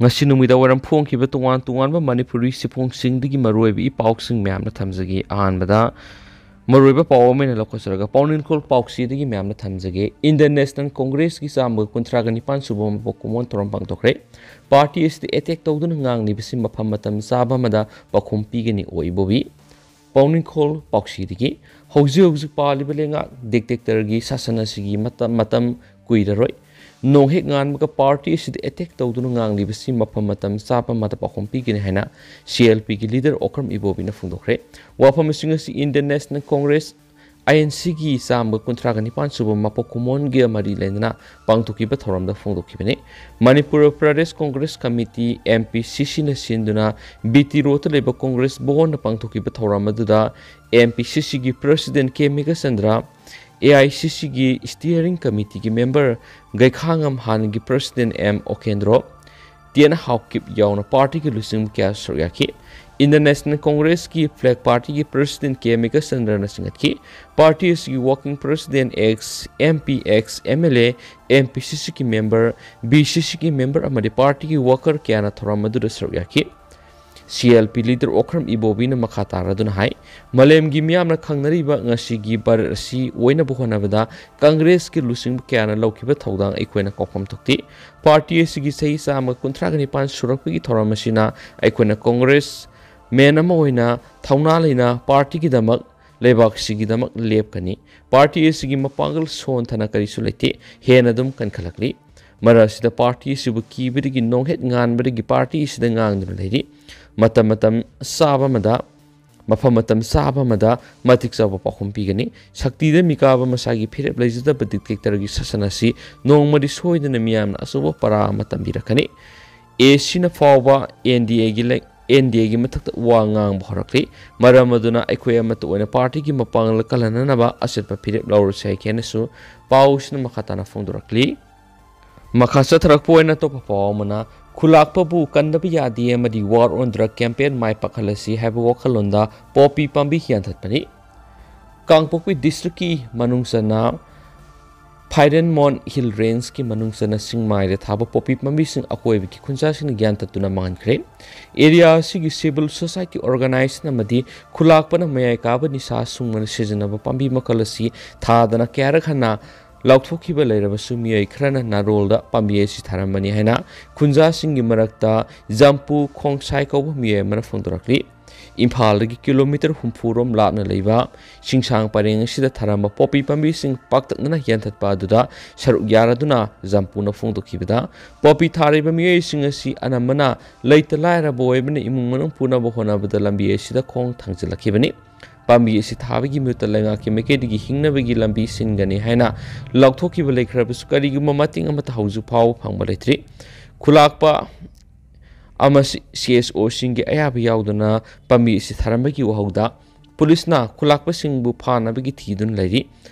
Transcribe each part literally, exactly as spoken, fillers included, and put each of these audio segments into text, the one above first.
ꯉꯁꯤ ꯅꯨꯃꯤꯗꯥꯡ ꯋꯥꯏꯔꯝ ꯐꯣꯡꯈꯤꯕ ꯇꯣꯉꯥꯟ ꯇꯣꯉꯥꯟꯕ ꯃꯅꯤꯄꯨꯔꯤ ꯆꯦꯐꯣꯡꯁꯤꯡꯗꯒꯤ ꯃꯔꯨꯑꯣꯏꯕ ꯏ ꯄꯥꯎꯁꯤꯡ ꯃꯌꯥꯝꯅ ꯊꯝꯖꯒꯦ꯫ ꯑꯍꯥꯟꯕꯗ ꯃꯔꯨꯑꯣꯏꯕ ꯄꯥꯎ ꯑꯃ ꯑꯣꯏꯅ ꯂꯧꯈꯠꯆꯔꯒ ꯄꯥꯎꯅꯤꯡꯈꯣꯜ ꯄꯥꯎꯆꯦꯗꯒꯤ ꯃꯌꯥꯝꯅ ꯊꯝꯖꯒꯦ꯫ ꯏꯟꯗꯤꯌꯟ ꯅꯦꯁꯅꯦꯜ ꯀꯣꯡꯒ꯭ꯔꯦꯁꯀꯤ ꯆꯥꯝꯃꯒ ꯀꯨꯟꯊ꯭ꯔꯥꯒ ꯅꯤꯄꯥꯟ ꯁꯨꯕ ꯃꯄꯣꯛ ꯀꯨꯝꯑꯣꯟ ꯊꯧꯔꯝ ꯄꯥꯡꯊꯣꯛꯈ꯭ꯔꯦ꯫ ꯄꯥꯔꯇꯤ ꯑꯁꯤꯗ ꯑꯦꯇꯦꯛ ꯇꯧꯗꯨꯅ ꯉꯥꯡꯂꯤꯕꯁꯤ ꯃꯐꯝ ꯃꯇꯝ ꯆꯥꯕ ꯑꯃꯗ ꯄꯥꯎꯈꯨꯝ ꯄꯤꯒꯅꯤ ꯑꯣꯏꯕꯣꯕꯤ꯫ ꯄꯥꯎꯅꯤꯡꯈꯣꯜ ꯄꯥꯎꯆꯦꯗꯒꯤ ꯍꯧꯖꯤꯛ ꯍꯧꯖꯤꯛ ꯄꯥꯜꯂꯤꯕ ꯂꯩꯉꯥꯛ ꯗꯤꯛꯇꯦꯛꯇꯔꯒꯤ ꯁꯥꯁꯟ ꯑꯁꯤꯒꯤ ꯃꯇꯝ, ꯃꯇꯝ ꯀꯨꯏꯔꯔꯣꯏ꯫ ꯅꯣꯡ ꯍꯦꯛ ꯉꯥꯟꯕꯒ ꯄꯥꯔꯇꯤ ꯑꯁꯤꯗ ꯑꯦꯇꯦꯛ ꯇꯧꯗꯨꯅ ꯉꯥꯡꯂꯤꯕꯁꯤ ꯃꯐꯝ ꯃꯇꯝ ꯆꯥꯕ ꯑꯃꯗ ꯄꯥꯎꯈꯨꯝ ꯄꯤꯒꯅꯤ ꯍꯥꯏꯅ ꯁꯤ ꯑꯦꯜ ꯄꯤꯒꯤ ꯂꯤꯗꯔ ꯑꯣꯀ꯭ꯔꯝ ꯏꯕꯣꯕꯤꯅ ꯐꯣꯡꯗꯣꯛꯈ꯭ꯔꯦ꯫ ꯋꯥꯐꯝꯁꯤꯡ ꯑꯁꯤ Indian National Congress, I N ꯁꯤꯒꯤ ꯆꯥꯝꯃꯒ ꯀꯨꯟꯊ꯭ꯔꯥꯒ ꯅꯤꯄꯥꯟ ꯁꯨꯕ ꯃꯄꯣꯛ ꯀꯨꯝꯑꯣꯟꯒ ꯃꯔꯤ ꯂꯩꯅꯅ ꯄꯥꯡꯊꯣꯛꯈꯤꯕ ꯊꯧꯔꯝꯗ ꯐꯣꯡꯗꯣꯛꯈꯤꯕꯅꯤ꯫ Manipur Pradesh Congress committee, M P C ꯁꯤꯅ ꯁꯤꯟꯗꯨꯅ ꯕꯤ ꯇꯤ ꯔꯣꯗꯇ ꯂꯩꯕ ꯀꯣꯡꯒ꯭ꯔꯦꯁ ꯚꯋꯟꯗ ꯄꯥꯡꯊꯣꯛꯈꯤꯕ ꯊꯧꯔꯝ ꯑꯗꯨꯗ ꯑꯦꯝ ꯄꯤ ꯁꯤ ꯁꯤꯒꯤ president K Meghachandra, A I C ꯁꯤꯒꯤ ꯁ꯭ꯇꯤꯌꯔꯤꯡ ꯀꯃꯤꯇꯤꯒꯤ ꯃꯦꯝꯕꯔ ꯒꯩꯈꯥꯉꯝ ꯍꯥꯟꯅꯒꯤ president M ꯑꯣꯀꯦꯟꯗ꯭ꯔꯣ, T and Haokip ꯌꯥꯎꯅ ꯄꯥꯔꯇꯤꯒꯤ ꯂꯨꯆꯤꯡꯕ ꯀꯌꯥ ꯁꯔꯨꯛ ꯌꯥꯈꯤ꯫ ꯏꯟꯗꯤꯌꯟ ꯅꯦꯁꯅꯦꯜ ꯀꯣꯡꯒ꯭ꯔꯦꯁꯀꯤ ꯐ꯭ꯂꯦꯒ ꯄꯥꯔꯇꯤꯒꯤ ꯄ꯭ꯔꯁꯤꯗꯦꯟ ꯀꯦ ꯃꯦꯘꯆꯟꯗ꯭ꯔꯅ ꯆꯤꯡꯈꯠꯈꯤ꯫ ꯄꯥꯔꯇꯤ ꯑꯁꯤꯒꯤ working president, X M P, X M L A, M P ꯁꯤ ꯁꯤꯒꯤ ꯃꯦꯝꯕꯔ, ꯕꯤ ꯁꯤ ꯁꯤꯒꯤ ꯃꯦꯝꯕꯔ ꯑꯃꯗꯤ ꯄꯥꯔꯇꯤꯒꯤ ꯋꯥꯔꯀꯔ ꯀꯌꯥꯅ ꯊꯧꯔꯝ ꯑꯗꯨꯗ ꯁꯔꯨꯛ ꯌꯥꯈꯤ꯫ C L P leader Okram ꯏꯕꯣꯕꯤꯅ ꯃꯈꯥ ꯇꯥꯔꯗꯨꯅ ꯍꯥꯏ, ꯃꯥꯂꯦꯝꯒꯤ ꯃꯤꯌꯥꯝꯅ ꯈꯪꯅꯔꯤꯕ ꯉꯁꯤꯒꯤ ꯚꯥꯔꯠ ꯑꯁꯤ ꯑꯣꯏꯅꯕ ꯍꯣꯠꯅꯕꯗ ꯀꯪꯒ꯭ꯔꯦꯁꯀꯤ ꯂꯨꯆꯤꯡꯕ ꯀꯌꯥꯅ ꯂꯧꯈꯤꯕ ꯊꯧꯗꯥꯡ ꯑꯩꯈꯣꯏꯅ ꯀꯥꯎꯐꯝ ꯊꯣꯛꯇꯦ꯫ ꯄꯥꯔꯇꯤ ꯑꯁꯤꯒꯤ ꯆꯍꯤ ꯆꯥꯝꯃ ꯀꯨꯟꯊ꯭ꯔꯥꯒ ꯅꯤꯄꯥꯟ ꯁꯨꯔꯛꯄꯒꯤ ꯊꯧꯔꯝ ꯑꯁꯤꯅ ꯑꯩꯈꯣꯏꯅ ꯀꯣꯡꯒ꯭ꯔꯦꯁ ꯃꯦꯟ ꯑꯃ ꯑꯣꯏꯅ ꯊꯧꯅꯥ ꯂꯩꯅ ꯄꯥꯔꯇꯤꯒꯤꯗꯃꯛ, ꯂꯩꯕꯥꯛꯁꯤꯒꯤꯗꯃꯛ ꯂꯦꯞꯀꯅꯤ꯫ ꯄꯥꯔꯇꯤ ꯑꯁꯤꯒꯤ ꯃꯄꯥꯡꯒꯜ ꯁꯣꯟꯊꯅ ꯀꯔꯤꯁꯨ ꯂꯩꯇꯦ꯫ ꯍꯦꯟꯅ ꯑꯗꯨꯝ ꯀꯟꯈꯠꯂꯛꯂꯤ꯫ ꯃꯔꯛ ꯑꯁꯤꯗ ꯄꯥꯔꯇꯤ ꯑꯁꯤꯕꯨ ꯀꯤꯕꯗꯒꯤ ꯅꯣꯡꯍꯦꯛ ꯉꯥꯟꯕꯗꯒꯤ ꯄꯥꯔꯇꯤ ꯑꯁꯤꯗ ꯉꯥꯡꯗꯨꯅ ꯂꯩꯔꯤ꯫ ꯃꯇꯝ, ꯃꯇꯝ ꯆꯥꯕ ꯑꯃꯗ, ꯃꯐꯝ ꯃꯇꯝ ꯆꯥꯕ ꯑꯃꯗ ꯃꯇꯤꯛ ꯆꯥꯕ ꯄꯥꯎꯈꯨꯝ ꯄꯤꯒꯅꯤ꯫ ꯁꯛꯇꯤꯗ ꯃꯤꯀꯥꯕ ꯃꯁꯥꯒꯤ ꯐꯤꯔꯦꯞ ꯂꯩꯖꯗꯕ ꯗꯤꯛꯇꯦꯛꯇꯔꯒꯤ ꯁꯥꯁꯟ ꯑꯁꯤ ꯅꯣꯡꯃꯗꯤ ꯁꯣꯏꯗꯅ ꯃꯤꯌꯥꯝꯅ ꯑꯆꯧꯕ ꯄꯔꯥ ꯑꯃ ꯇꯝꯕꯤꯔꯛꯀꯅꯤ꯫ ꯑꯦ ꯁꯤꯅ ꯐꯥꯎꯕ ꯑꯦꯟ ꯗꯤ ꯑꯦꯒꯤ ꯂꯩ-, ꯑꯦꯟ ꯗꯤ ꯑꯦꯒꯤ ꯃꯊꯛꯇ ꯋꯥ ꯉꯥꯡꯕ ꯍꯧꯔꯛꯂꯤ꯫ ꯃꯔꯝ ꯑꯗꯨꯅ ꯑꯩꯈꯣꯏ ꯑꯃꯠꯇ ꯑꯣꯏꯅ ꯄꯥꯔꯇꯤꯒꯤ ꯃꯄꯥꯡꯒꯜ ꯀꯜꯍꯟꯅꯅꯕ ꯑꯆꯦꯠꯄ ꯐꯤꯔꯦꯞ ꯂꯧꯔꯁꯤ ꯍꯥꯏꯈꯤ ꯍꯥꯏꯅꯁꯨ ꯄꯥꯎꯁꯤꯅ ꯃꯈꯥ ꯇꯥꯅ ꯐꯣꯡꯗꯣꯔꯛꯂꯤ꯫ ꯃꯈꯥ ꯆꯠꯊꯔꯛꯄ ꯑꯣꯏꯅ ꯑꯇꯣꯞꯄ ꯄꯥꯎ ꯑꯃꯅ, "ꯈꯨꯂꯥꯛꯄꯕꯨ ꯀꯟꯗꯕ ꯌꯥꯗꯦ" ꯑꯃꯗꯤ "War on Drug" campaign ꯃꯥꯏ ꯄꯥꯛꯍꯜꯂꯁꯤ ꯍꯥꯏꯕ ꯋꯥꯈꯜꯂꯣꯟꯗ ꯄꯣꯄꯤ ꯄꯥꯝꯕꯤ ꯌꯥꯟꯊꯠꯄꯅꯤ꯫ ꯀꯥꯡꯄꯣꯛꯄꯤ ꯗꯤꯁꯇ꯭ꯔꯤꯛꯀꯤ ꯃꯅꯨꯡ ꯆꯟꯅ ꯐꯥꯏꯔꯦꯟꯃꯣꯟ ꯍꯤꯜ ꯔꯦꯟꯖꯀꯤ ꯃꯅꯨꯡ ꯆꯟꯅ ꯆꯤꯡꯃꯥꯏꯗ ꯊꯥꯕ ꯄꯣꯄꯤ ꯄꯥꯝꯕꯤꯁꯤꯡ ꯑꯀꯣꯏꯕꯒꯤ ꯈꯨꯟꯖꯥꯁꯤꯡꯅ ꯌꯥꯟꯊꯠꯇꯨꯅ ꯃꯥꯡꯍꯟꯈ꯭ꯔꯦ꯫ ꯑꯦꯔꯤꯌꯥ ꯑꯁꯤꯒꯤ civil society organization ꯑꯃꯗꯤ ꯈꯨꯂꯥꯛꯄꯅ ꯃꯌꯥꯏ ꯀꯥꯕ ꯅꯤꯁꯥ ꯁꯨꯡꯕꯅ ꯁꯤꯖꯤꯟꯅꯕ ꯄꯥꯝꯕꯤ ꯃꯈꯜ ꯑꯁꯤ ꯊꯥꯗꯅ ꯀꯌꯥꯔꯛ ꯍꯟꯅ ꯂꯧꯊꯣꯛꯈꯤꯕ ꯂꯩꯔꯕꯁꯨ, ꯃꯤꯑꯣꯏ ꯈꯔꯅ ꯅꯥꯔꯣꯜꯗ ꯄꯥꯝꯕꯤ ꯑꯁꯤ ꯊꯥꯔꯝꯕꯅꯤ ꯍꯥꯏꯅ ꯈꯨꯟꯖꯥꯁꯤꯡꯒꯤ ꯃꯔꯛꯇ ꯖꯝꯄꯨ ꯈꯣꯡꯁꯥꯏ ꯀꯧꯕ ꯃꯤꯑꯣꯏ ꯑꯃꯅ ꯐꯣꯡꯗꯣꯔꯛꯂꯤ꯫ ꯏꯝꯐꯥꯜꯗꯒꯤ ꯀꯤꯂꯣꯃꯤꯇꯔ ꯍꯨꯝꯐꯨ ꯔꯣꯝ ꯂꯥꯞꯅ ꯂꯩꯕ ꯁꯤꯡꯁꯥꯡ ꯄꯔꯦꯡ ꯑꯁꯤꯗ ꯊꯥꯔꯝꯕ ꯄꯣꯄꯤ ꯄꯥꯝꯕꯤꯁꯤꯡ ꯄꯥꯛꯇꯛꯅꯅ ꯌꯥꯟꯊꯠꯄ ꯑꯗꯨꯗ ꯁꯔꯨꯛ ꯌꯥꯔꯗꯨꯅ ꯖꯝꯄꯨꯅ ꯐꯣꯡꯗꯣꯛꯈꯤꯕꯗ, ꯄꯣꯄꯤ ꯊꯥꯔꯤꯕ ꯃꯤꯑꯣꯏꯁꯤꯡ ꯑꯁꯤ ꯑꯅꯝꯕꯅ ꯂꯩꯇ ꯂꯥꯏꯔꯕ ꯑꯣꯏꯕꯅ ꯏꯃꯨꯡ ꯃꯅꯨꯡ ꯄꯨꯅꯕ ꯍꯣꯠꯅꯕꯗ ꯂꯝꯕꯤ ꯑꯁꯤꯗ ꯈꯣꯡ ꯊꯥꯡꯖꯤꯜꯂꯛꯈꯤꯕꯅꯤ꯫ ꯄꯥꯝꯕꯤ ꯑꯁꯤ ꯊꯥꯕꯒꯤ ꯃꯍꯨꯠꯇ ꯂꯩꯉꯥꯛꯀꯤ ꯃꯥꯏꯀꯩꯗꯒꯤ ꯍꯤꯡꯅꯕꯒꯤ ꯂꯝꯕꯤ ꯁꯤꯟꯒꯅꯤ ꯍꯥꯏꯅ ꯂꯥꯎꯊꯣꯛꯈꯤꯕ ꯂꯩꯈ꯭ꯔꯕꯁꯨ, ꯀꯔꯤꯒꯨꯝꯕ ꯃꯇꯦꯡ ꯑꯃꯠꯇ ꯍꯧꯖꯤꯛ ꯐꯥꯎꯕ ꯐꯪꯕ ꯂꯩꯇ꯭ꯔꯤ꯫ ꯈꯨꯂꯥꯛꯄ ꯑꯃꯁꯨꯡ ꯁꯤ ꯑꯦꯁ ꯑꯣꯁꯤꯡꯒꯤ ꯑꯌꯥꯕ ꯌꯥꯎꯗꯅ ꯄꯥꯝꯕꯤ ꯑꯁꯤ ꯊꯥꯔꯝꯕꯒꯤ ꯋꯥꯍꯧꯗ ꯄꯨꯂꯤꯁꯅ ꯈꯨꯂꯥꯛꯄꯁꯤꯡꯕꯨ ꯐꯥꯅꯕꯒꯤ ꯊꯤꯗꯨꯅ ꯂꯩꯔꯤ꯫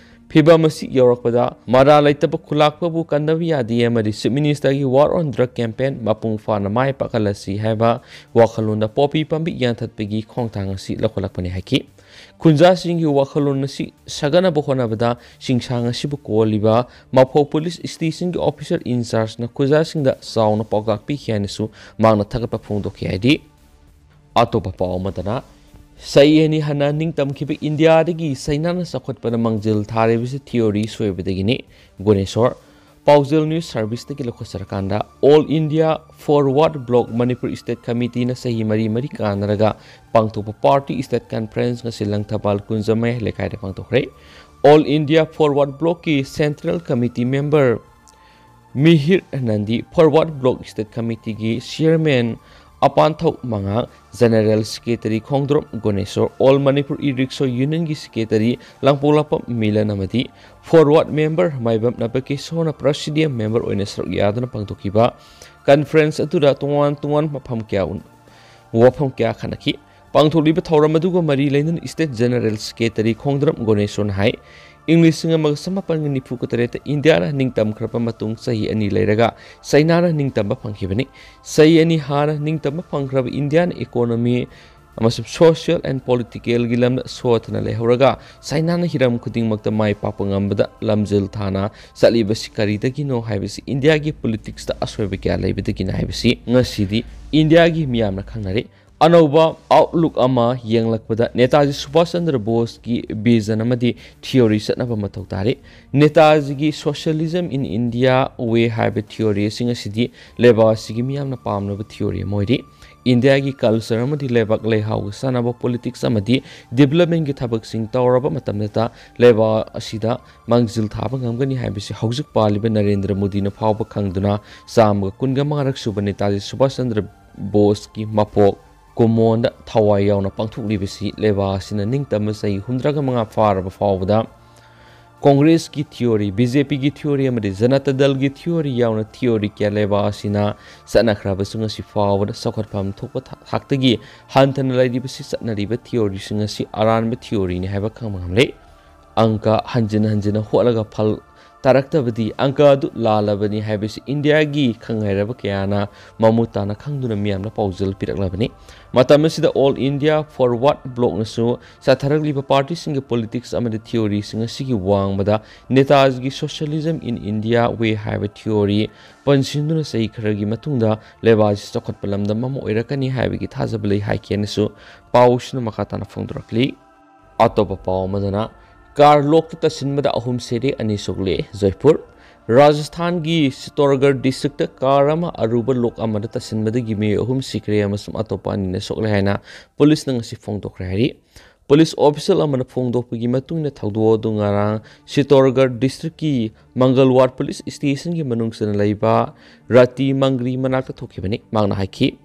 ꯐꯤꯚꯝ ꯑꯁꯤ ꯌꯧꯔꯛꯄꯗ ꯃꯔꯥ ꯂꯩꯇꯕ ꯈꯨꯂꯥꯛꯄꯕꯨ ꯀꯟꯗꯕ ꯌꯥꯗꯦ ꯑꯃꯗꯤ Chief Ministerꯒꯤ War on Drug campaign ꯃꯄꯨꯡ ꯐꯥꯅ ꯃꯥꯏ ꯄꯥꯛꯍꯜꯂꯁꯤ ꯍꯥꯏꯕ ꯋꯥꯈꯜꯂꯣꯟꯗ ꯄꯣꯄꯤ ꯄꯥꯝꯕꯤ ꯌꯥꯟꯊꯠꯄꯒꯤ ꯈꯣꯡꯊꯥꯡ ꯑꯁꯤ ꯂꯧꯈꯠꯂꯛꯄꯅꯤ ꯍꯥꯏꯈꯤ꯫ ꯈꯨꯟꯖꯥꯁꯤꯡꯒꯤ ꯋꯥꯈꯜꯂꯣꯟ ꯑꯁꯤ ꯁꯥꯒꯠꯅꯕ ꯍꯣꯠꯅꯕꯗ ꯁꯤꯡꯁꯥꯡ ꯑꯁꯤꯕꯨ ꯀꯣꯜꯂꯤꯕ ꯃꯐꯧ police stationꯒꯤ officer in chargeꯅ ꯈꯨꯟꯖꯥꯁꯤꯡꯗ ꯆꯥꯎꯅ ꯄꯥꯎꯇꯥꯛ ꯄꯤꯈꯤ ꯍꯥꯏꯅꯁꯨ ꯃꯍꯥꯛꯅ ꯊꯥꯒꯠꯄ ꯐꯣꯡꯗꯣꯛꯈꯤ ꯍꯥꯏꯗꯤ꯫ ꯑꯇꯣꯞꯄ ꯄꯥꯎ ꯑꯃꯗꯅ, ꯆꯍꯤ ꯑꯅꯤ ꯍꯥꯟꯅ ꯅꯤꯡꯇꯝꯈꯤꯕ ꯏꯟꯗꯤꯌꯥꯗꯒꯤ ꯆꯩꯅꯥꯅ ꯆꯥꯎꯈꯠꯄꯗ ꯃꯥꯡꯖꯤꯜ ꯊꯥꯔꯤꯕꯁꯤ theory ꯁꯣꯏꯕꯗꯒꯤꯅꯤ꯫ ꯒꯣꯅꯦꯁꯣꯔ꯫ ꯄꯥꯎꯖꯦꯜ News Serviceꯇꯒꯤ ꯂꯧꯈꯠꯆꯔꯀꯥꯟꯗ, All India Forward Bloc Manipur State Committeeꯅ ꯆꯍꯤ ꯃꯔꯤ ꯃꯔꯤ ꯀꯥꯟꯅꯔꯒ ꯄꯥꯡꯊꯣꯛꯄ party state conference ꯉꯁꯤ ꯂꯪꯊꯕꯥꯜ ꯀꯨꯟꯖꯃꯩ ꯂꯩꯀꯥꯏꯗ ꯄꯥꯡꯊꯣꯛꯈ꯭ꯔꯦ꯫ All India Forward Blocꯀꯤ Central Committee member ꯃꯤꯍꯤꯔ ꯅꯟꯗꯤ, Forward Bloc State Committeeꯒꯤ chairman ꯑꯄꯥꯟꯊꯧ ꯃꯉꯥꯡ, General Secretary ꯈꯣꯡꯗ꯭ꯔꯣꯝ ꯒꯣꯅꯦꯁꯣꯔ, All Manipur E-Rickshaw Unionꯒꯤ Secretary ꯂꯥꯡꯄꯣꯛꯂꯥꯛꯄꯝ ꯃꯤꯂꯟ ꯑꯃꯗꯤ Forward member ꯃꯥꯏꯕꯝ ꯅꯕꯀꯤꯁꯣꯔꯅ presidium member ꯑꯣꯏꯅ ꯁꯔꯨꯛ ꯌꯥꯗꯨꯅ ꯄꯥꯡꯊꯣꯛꯈꯤꯕ conference ꯑꯗꯨꯗ ꯇꯣꯉꯥꯟ ꯇꯣꯉꯥꯟꯕ ꯃꯐꯝ ꯀꯌꯥ ꯎꯟ-, ꯋꯥꯐꯝ ꯀꯌꯥ ꯈꯟꯅꯈꯤ꯫ ꯄꯥꯡꯊꯣꯛꯂꯤꯕ ꯊꯧꯔꯝ ꯑꯗꯨꯒ ꯃꯔꯤ ꯂꯩꯅꯅ State General Secretary ꯈꯣꯡꯗ꯭ꯔꯝ ꯒꯣꯅꯦꯁꯣꯔꯅ ꯍꯥꯏ, ꯏꯪ ꯂꯤꯁꯤꯡ ꯑꯃꯒ ꯆꯃꯥꯄꯟꯒ ꯅꯤꯐꯨꯒ ꯇꯔꯦꯠꯇ ꯏꯟꯗꯤꯌꯥꯅ ꯅꯤꯡꯇꯝꯈ꯭ꯔꯕ ꯃꯇꯨꯡ ꯆꯍꯤ ꯑꯅꯤ ꯂꯩꯔꯒ ꯆꯩꯅꯥꯅ ꯅꯤꯡꯇꯝꯕ ꯐꯪꯈꯤꯕꯅꯤ꯫ ꯆꯍꯤ ꯑꯅꯤ ꯍꯥꯟꯅ ꯅꯤꯡꯇꯝꯕ ꯐꯪꯈ꯭ꯔꯕ ꯏꯟꯗꯤꯌꯥꯟ economy ꯑꯃꯁꯨꯡ social and politicalꯒꯤ ꯂꯝꯗ ꯁꯣꯊꯅ ꯂꯩꯍꯧꯔꯒ ꯆꯥꯏꯅꯥꯅ ꯍꯤꯔꯝ ꯈꯨꯗꯤꯡꯃꯛꯇ ꯃꯥꯏ ꯄꯥꯛꯄ ꯉꯝꯕꯗ ꯂꯝꯖꯦꯜ ꯊꯥꯅ ꯆꯠꯂꯤꯕꯁꯤ ꯀꯔꯤꯗꯒꯤꯅꯣ ꯍꯥꯏꯕꯁꯤ ꯏꯟꯗꯤꯌꯥꯒꯤ politicsꯇ ꯑꯁꯣꯏꯕ ꯀꯌꯥ ꯂꯩꯕꯗꯒꯤꯅ ꯍꯥꯏꯕꯁꯤ ꯉꯁꯤꯗꯤ ꯏꯟꯗꯤꯌꯥꯒꯤ ꯃꯤꯌꯥꯝꯅ ꯈꯪꯅꯔꯤ꯫ ꯑꯅꯧꯕ outlook ꯑꯃ ꯌꯦꯡꯂꯛꯄꯗ ꯅꯦꯇꯥꯖꯤ ꯁꯨꯚꯥꯁ ꯆꯟꯗ꯭ꯔ ꯕꯣꯁꯀꯤ vision ꯑꯃꯗꯤ theory ꯆꯠꯅꯕ ꯃꯊꯧ ꯇꯥꯔꯤ꯫ ꯅꯦꯇꯥꯖꯤꯒꯤ Socialism in India Way ꯍꯥꯏꯕ theory ꯑꯁꯤ ꯉꯁꯤꯗꯤ ꯂꯩꯕꯥꯛ ꯑꯁꯤꯒꯤ ꯃꯤꯌꯥꯝꯅ ꯄꯥꯝꯅꯕ theory ꯑꯃ ꯑꯣꯏꯔꯤ꯫ ꯏꯟꯗꯤꯌꯥꯒꯤ culture ꯑꯃꯗꯤ ꯂꯩꯕꯥꯛ ꯂꯩꯍꯥꯎꯒ ꯆꯥꯟꯅꯕ politics ꯑꯃꯗꯤ developmentꯒꯤ ꯊꯕꯛꯁꯤꯡ ꯇꯧꯔꯕ ꯃꯇꯝꯗꯇ ꯂꯩꯕꯥꯛ ꯑꯁꯤꯗ ꯃꯥꯡꯖꯤꯜ ꯊꯥꯕ ꯉꯝꯒꯅꯤ ꯍꯥꯏꯕꯁꯤ ꯍꯧꯖꯤꯛ ꯄꯥꯜꯂꯤꯕ ꯅꯔꯦꯟꯗ꯭ꯔ ꯃꯣꯗꯤꯅ ꯐꯥꯎꯕ ꯈꯪꯗꯨꯅ ꯆꯥꯝꯃꯒ ꯀꯨꯟꯒ ꯃꯉꯥꯔꯛ ꯁꯨꯕ ꯅꯦꯇꯥꯖꯤ ꯁꯨꯚꯥꯁ ꯆꯟꯗ꯭ꯔ ꯕꯣꯁꯀꯤ ꯃꯄꯣꯛ ꯀꯨꯝꯑꯣꯟꯗ ꯊꯋꯥꯏ ꯌꯥꯎꯅ ꯄꯥꯡꯊꯣꯛꯂꯤꯕꯁꯤ ꯂꯩꯕꯥꯛ ꯑꯁꯤꯅ ꯅꯤꯡꯇꯝꯕ ꯆꯍꯤ ꯍꯨꯝꯗ꯭ꯔꯥꯒ ꯃꯉꯥ ꯐꯥꯔꯕ ꯐꯥꯎꯕꯗ ꯀꯣꯡꯒ꯭ꯔꯦꯁꯀꯤ theory, BJPꯒꯤ theory ꯑꯃꯗꯤ ꯖꯅꯇꯥ ꯗꯜꯒꯤ theory ꯌꯥꯎꯅ theory ꯀꯌꯥ ꯂꯩꯕꯥꯛ ꯑꯁꯤꯅ ꯆꯠꯅꯈ꯭ꯔꯕꯁꯨ ꯉꯁꯤ ꯐꯥꯎꯕꯗ ꯆꯥꯎꯈꯠꯐꯝ ꯊꯣꯛꯄ ꯊꯥ-, ꯊꯥꯛꯇꯒꯤ ꯍꯟꯊꯅ ꯂꯩꯔꯤꯕꯁꯤ ꯆꯠꯅꯔꯤꯕ theoryꯁꯤꯡ ꯑꯁꯤ ꯑꯔꯥꯟꯕ theoryꯅꯤ ꯍꯥꯏꯕ ꯈꯪꯕ ꯉꯝꯂꯦ꯫ ꯑꯪꯀ ꯍꯟꯖꯤꯟ ꯍꯟꯖꯤꯟꯅ ꯍꯣꯠꯂꯒ ꯐꯜ ꯇꯥꯔꯛꯇꯕꯗꯤ ꯑꯪꯀ ꯑꯗꯨ ꯂꯥꯜꯂꯕꯅꯤ ꯍꯥꯏꯕꯁꯤ ꯏꯟꯗꯤꯌꯥꯒꯤ ꯈꯪ ꯍꯩꯔꯕ ꯀꯌꯥꯅ ꯃꯃꯨꯠ ꯇꯥꯅ ꯈꯪꯗꯨꯅ ꯃꯤꯌꯥꯝꯅ ꯄꯥꯎꯖꯦꯜ ꯄꯤꯔꯛꯂꯕꯅꯤ꯫ ꯃꯇꯝ ꯑꯁꯤꯗ All India Forward Blocꯅꯁꯨ ꯆꯠꯊꯔꯛꯂꯤꯕ partyꯁꯤꯡꯒꯤ politics ꯑꯃꯗꯤ theoryꯁꯤꯡ ꯑꯁꯤꯒꯤ ꯋꯥꯡꯃꯗ ꯅꯦꯇꯥꯖꯤꯒꯤ Socialism in India Way ꯍꯥꯏꯕ theory ꯄꯟꯁꯤꯟꯗꯨꯅ ꯆꯍꯤ ꯈꯔꯒꯤ ꯃꯇꯨꯡꯗ ꯂꯩꯕꯥꯛ ꯑꯁꯤ ꯆꯥꯎꯈꯠꯄ ꯂꯝꯗꯝ ꯑꯃ ꯑꯣꯏꯔꯛꯀꯅꯤ ꯍꯥꯏꯕꯒꯤ ꯊꯥꯖꯕ ꯂꯩ ꯍꯥꯏꯈꯤꯅꯁꯨ ꯄꯥꯎꯁꯤꯅ ꯃꯈꯥ ꯇꯥꯅ ꯐꯣꯡꯗꯣꯔꯛꯂꯤ꯫ ꯑꯇꯣꯞꯄ ꯄꯥꯎ ꯑꯃꯗꯅ, car lockꯇ ꯇꯥꯁꯤꯟꯕꯗ ꯑꯍꯨꯝ ꯁꯤꯔꯦ, ꯑꯅꯤ ꯁꯣꯛꯂꯦ꯫ ꯖꯣꯏꯄꯨꯔ, ꯔꯥꯖꯁꯊꯥꯟꯒꯤ ꯆꯤꯇꯣꯔꯒꯔ districtꯇ car ꯑꯃ ꯑꯔꯨꯕ lock ꯑꯃꯗ ꯇꯥꯁꯤꯟꯕꯗꯒꯤ ꯃꯤꯑꯣꯏ ꯑꯍꯨꯝ ꯁꯤꯈ꯭ꯔꯦ ꯑꯃꯁꯨꯡ ꯑꯇꯣꯞꯄ ꯑꯅꯤꯅ ꯁꯣꯛꯂꯦ ꯍꯥꯏꯅ ꯄꯨꯂꯤꯁꯅ ꯉꯁꯤ ꯐꯣꯡꯗꯣꯛꯈ꯭ꯔꯦ ꯍꯥꯏꯔꯤ꯫ ꯄꯨꯂꯤꯁ official ꯑꯃꯅ ꯐꯣꯡꯗꯣꯛꯄꯒꯤ ꯃꯇꯨꯡ ꯏꯟꯅ ꯊꯧꯗꯣꯛ ꯑꯗꯨ ꯉꯔꯥꯡ ꯆꯤꯇꯣꯔꯒꯔ districtꯀꯤ ꯃꯪꯒꯜꯋꯥꯔ police stationꯒꯤ ꯃꯅꯨꯡ ꯆꯟꯅ ꯂꯩꯕ ꯔꯥꯇꯤ ꯃꯪꯒ꯭ꯔꯤ ꯃꯅꯥꯛꯇ ꯊꯣꯛꯈꯤꯕꯅꯤ꯫ ꯃꯍꯥꯛꯅ ꯍꯥꯏꯈꯤ,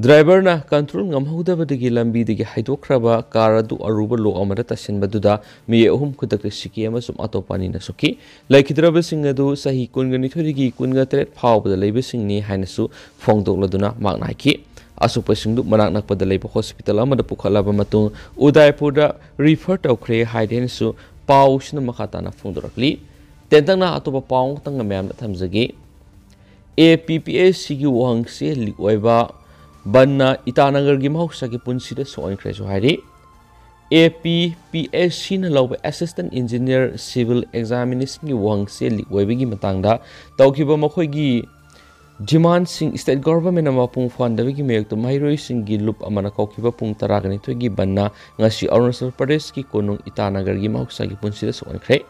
driverꯅ control ꯉꯝꯍꯧꯗꯕꯗꯒꯤ ꯂꯝꯕꯤꯗꯒꯤ ꯍꯥꯏꯗꯣꯛꯈ꯭ꯔꯕ car ꯑꯗꯨ ꯑꯔꯨꯕ lock ꯑꯃꯗ ꯇꯥꯁꯤꯟꯕꯗꯨꯗ ꯃꯤꯑꯣꯏ ꯑꯍꯨꯝ ꯈꯨꯗꯛꯇ ꯁꯤꯈꯤ ꯑꯃꯁꯨꯡ ꯑꯇꯣꯞꯄ ꯑꯅꯤꯅ ꯁꯣꯛꯈꯤ꯫ ꯂꯩꯈꯤꯗ꯭ꯔꯕꯁꯤꯡ ꯑꯗꯨ ꯆꯍꯤ ꯀꯨꯟꯒ ꯅꯤꯊꯣꯏꯗꯒꯤ ꯀꯨꯟꯒ ꯇꯔꯦꯠ ꯐꯥꯎꯕꯗ ꯂꯩꯕꯁꯤꯡꯅꯤ ꯍꯥꯏꯅꯁꯨ ꯐꯣꯡꯗꯣꯛꯂꯗꯨꯅ ꯃꯍꯥꯛꯅ ꯍꯥꯏꯈꯤ꯫ ꯑꯁꯣꯛꯄꯁꯤꯡꯗꯨ ꯃꯅꯥꯛ ꯅꯛꯄꯗ ꯂꯩꯕ hospital ꯑꯃꯗ ꯄꯨꯈꯠꯂꯕ ꯃꯇꯨꯡ ꯎꯗꯥꯏꯄꯨꯔꯗ refer ꯇꯧꯈ꯭ꯔꯦ ꯍꯥꯏꯔꯦꯅꯁꯨ ꯄꯥꯎꯁꯤꯅ ꯃꯈꯥ ꯇꯥꯅ ꯐꯣꯡꯗꯣꯔꯛꯂꯤ꯫ ꯇꯦꯟꯇꯛꯅ ꯑꯇꯣꯞꯄ ꯄꯥꯎ ꯑꯃꯈꯛꯇꯪꯒ ꯃꯌꯥꯝꯗ ꯊꯝꯖꯒꯦ꯫ APPSCꯒꯤ ꯋꯥꯍꯪꯁꯦ leak ꯑꯣꯏꯕ ꯕꯟꯅ ꯏꯇꯥꯅꯒꯔꯒꯤ ꯃꯍꯧꯁꯥꯒꯤ ꯄꯨꯟꯁꯤꯗ ꯁꯣꯛꯍꯟꯈ꯭ꯔꯦꯁꯨ ꯍꯥꯏꯔꯤ꯫ ꯑꯦ ꯄꯤ ꯄꯤ ꯑꯦꯁ ꯁꯤꯅ ꯂꯧꯕ Assistant Engineer Civil Examinationꯒꯤ ꯋꯥꯍꯪꯁꯦ ꯂꯤꯛ ꯑꯣꯏꯕꯒꯤ ꯃꯇꯥꯡꯗ ꯇꯧꯈꯤꯕ ꯃꯈꯣꯏꯒꯤ demandꯁꯤꯡ state governmentꯅ ꯃꯄꯨꯡ ꯐꯥꯍꯟꯗꯕꯒꯤ ꯃꯥꯌꯣꯛꯇ ꯃꯍꯩꯔꯣꯏꯁꯤꯡꯒꯤ ꯂꯨꯞ ꯑꯃꯅ ꯀꯧꯈꯤꯕ ꯄꯨꯡ ꯇꯔꯥꯒ ꯅꯤꯊꯣꯏꯒꯤ ꯕꯟꯅ ꯉꯁꯤ ꯑꯔꯨꯅꯥꯆꯜ ꯄ꯭ꯔꯗꯦꯁꯀꯤ ꯀꯣꯅꯨꯡ ꯏꯇꯥꯅꯒꯔꯒꯤ ꯃꯍꯧꯁꯥꯒꯤ ꯄꯨꯟꯁꯤꯗ ꯁꯣꯛꯍꯟꯈ꯭ꯔꯦ꯫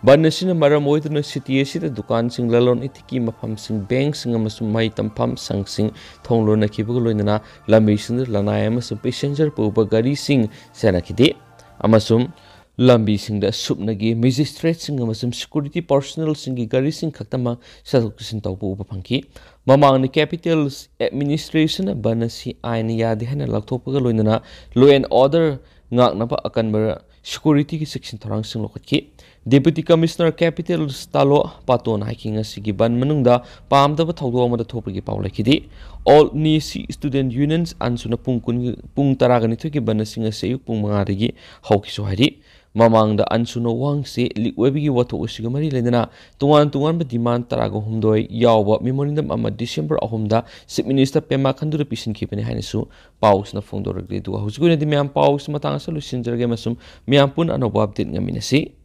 ꯕꯟ ꯑꯁꯤꯅ ꯃꯔꯝ ꯑꯣꯏꯗꯨꯅ city ꯑꯁꯤꯗ ꯗꯨꯀꯥꯟꯁꯤꯡ, ꯂꯂꯣꯟ ꯏꯇꯤꯛꯀꯤ ꯃꯐꯝꯁꯤꯡ, bankꯁꯤꯡ ꯑꯃꯁꯨꯡ ꯃꯍꯩ ꯇꯝꯐꯝ ꯁꯪꯁꯤꯡ ꯊꯣꯡ ꯂꯣꯟꯅꯈꯤꯕꯒ ꯂꯣꯏꯅꯅ ꯂꯝꯕꯤꯁꯤꯡꯗ ꯂꯅꯥꯏ ꯑꯃꯁꯨꯡ passenger ꯄꯨꯕ ꯒꯥꯔꯤꯁꯤꯡ ꯆꯦꯟꯅꯈꯤꯗꯦ ꯑꯃꯁꯨꯡ ꯂꯝꯕꯤꯁꯤꯡꯗ ꯁꯨꯞꯅꯒꯤ magistrateꯁꯤꯡ ꯑꯃꯁꯨꯡ security personnelꯁꯤꯡꯒꯤ ꯒꯥꯔꯤꯁꯤꯡ ꯈꯛꯇꯃꯛ ꯆꯠꯊꯣꯛ ꯆꯠꯁꯤꯟ ꯇꯧꯕ ꯎꯕ ꯐꯪꯈꯤ꯫ ꯃꯃꯥꯡꯗ capital administrationꯅ ꯕꯟ ꯑꯁꯤ ꯑꯥꯏꯟꯅ ꯌꯥꯗꯦ ꯍꯥꯏꯅ ꯂꯥꯎꯊꯣꯛꯄꯒ ꯂꯣꯏꯅꯅ law and order ꯉꯥꯛꯅꯕ ꯑꯀꯟꯕ securityꯒꯤ ꯆꯦꯛꯁꯤꯟ ꯊꯧꯔꯥꯡꯁꯤꯡ ꯂꯧꯈꯠꯈꯤ꯫ Deputy Commissioner Capital ꯇꯥꯂꯣ ꯄꯥꯇꯣꯟ ꯍꯥꯏꯈꯤ, ꯉꯁꯤꯒꯤ ꯕꯟ ꯃꯅꯨꯡꯗ ꯄꯥꯝꯗꯕ ꯊꯧꯗꯣꯛ ꯑꯃꯗ ꯊꯣꯛꯄꯒꯤ ꯄꯥꯎ ꯂꯩꯈꯤꯗꯦ꯫ All Nyishi Student Unions ꯑꯟꯁꯨꯅ ꯄꯨꯡ ꯀꯨꯟ, ꯄꯨꯡ ꯇꯔꯥꯒ ꯅꯤꯊꯣꯏꯒꯤ ꯕꯟ ꯑꯁꯤ ꯉꯁꯤ ꯑꯌꯨꯛ ꯄꯨꯡ ꯃꯉꯥꯗꯒꯤ ꯍꯧꯈꯤꯁꯨ ꯍꯥꯏꯔꯤ꯫ ꯃꯃꯥꯡꯗ ꯑꯟꯁꯨꯅ ꯋꯥꯍꯪꯁꯦ ꯂꯤꯛ ꯑꯣꯏꯕꯒꯤ ꯋꯥꯊꯣꯛ ꯑꯁꯤꯒ ꯃꯔꯤ ꯂꯩꯅꯅ ꯇꯣꯉꯥꯟ ꯇꯣꯉꯥꯟꯕ demand ꯇꯔꯥꯒ ꯍꯨꯝꯗꯣꯏ ꯌꯥꯎꯕ memorandum ꯑꯃ December ꯑꯍꯨꯝꯗ Chief Minister Pema ꯈꯟꯗꯨꯗ ꯄꯤꯁꯤꯟꯈꯤꯕꯅꯤ ꯍꯥꯏꯅꯁꯨ ꯄꯥꯎꯁꯤꯅ ꯐꯣꯡꯗꯣꯔꯛꯂꯤ꯫ ꯑꯗꯨꯒ ꯍꯧꯖꯤꯛꯀꯤ ꯑꯣꯏꯅꯗꯤ ꯃꯌꯥꯝ ꯄꯥꯎꯁꯤ ꯃꯇꯥꯡ ꯑꯁꯤꯗ ꯂꯣꯏꯁꯤꯟꯖꯔꯒꯦ ꯑꯃꯁꯨꯡ ꯃꯌꯥꯝ ꯄꯨꯟꯅ ꯑꯅꯧꯕ update ꯉꯥꯏꯃꯤꯟꯅꯁꯤ꯫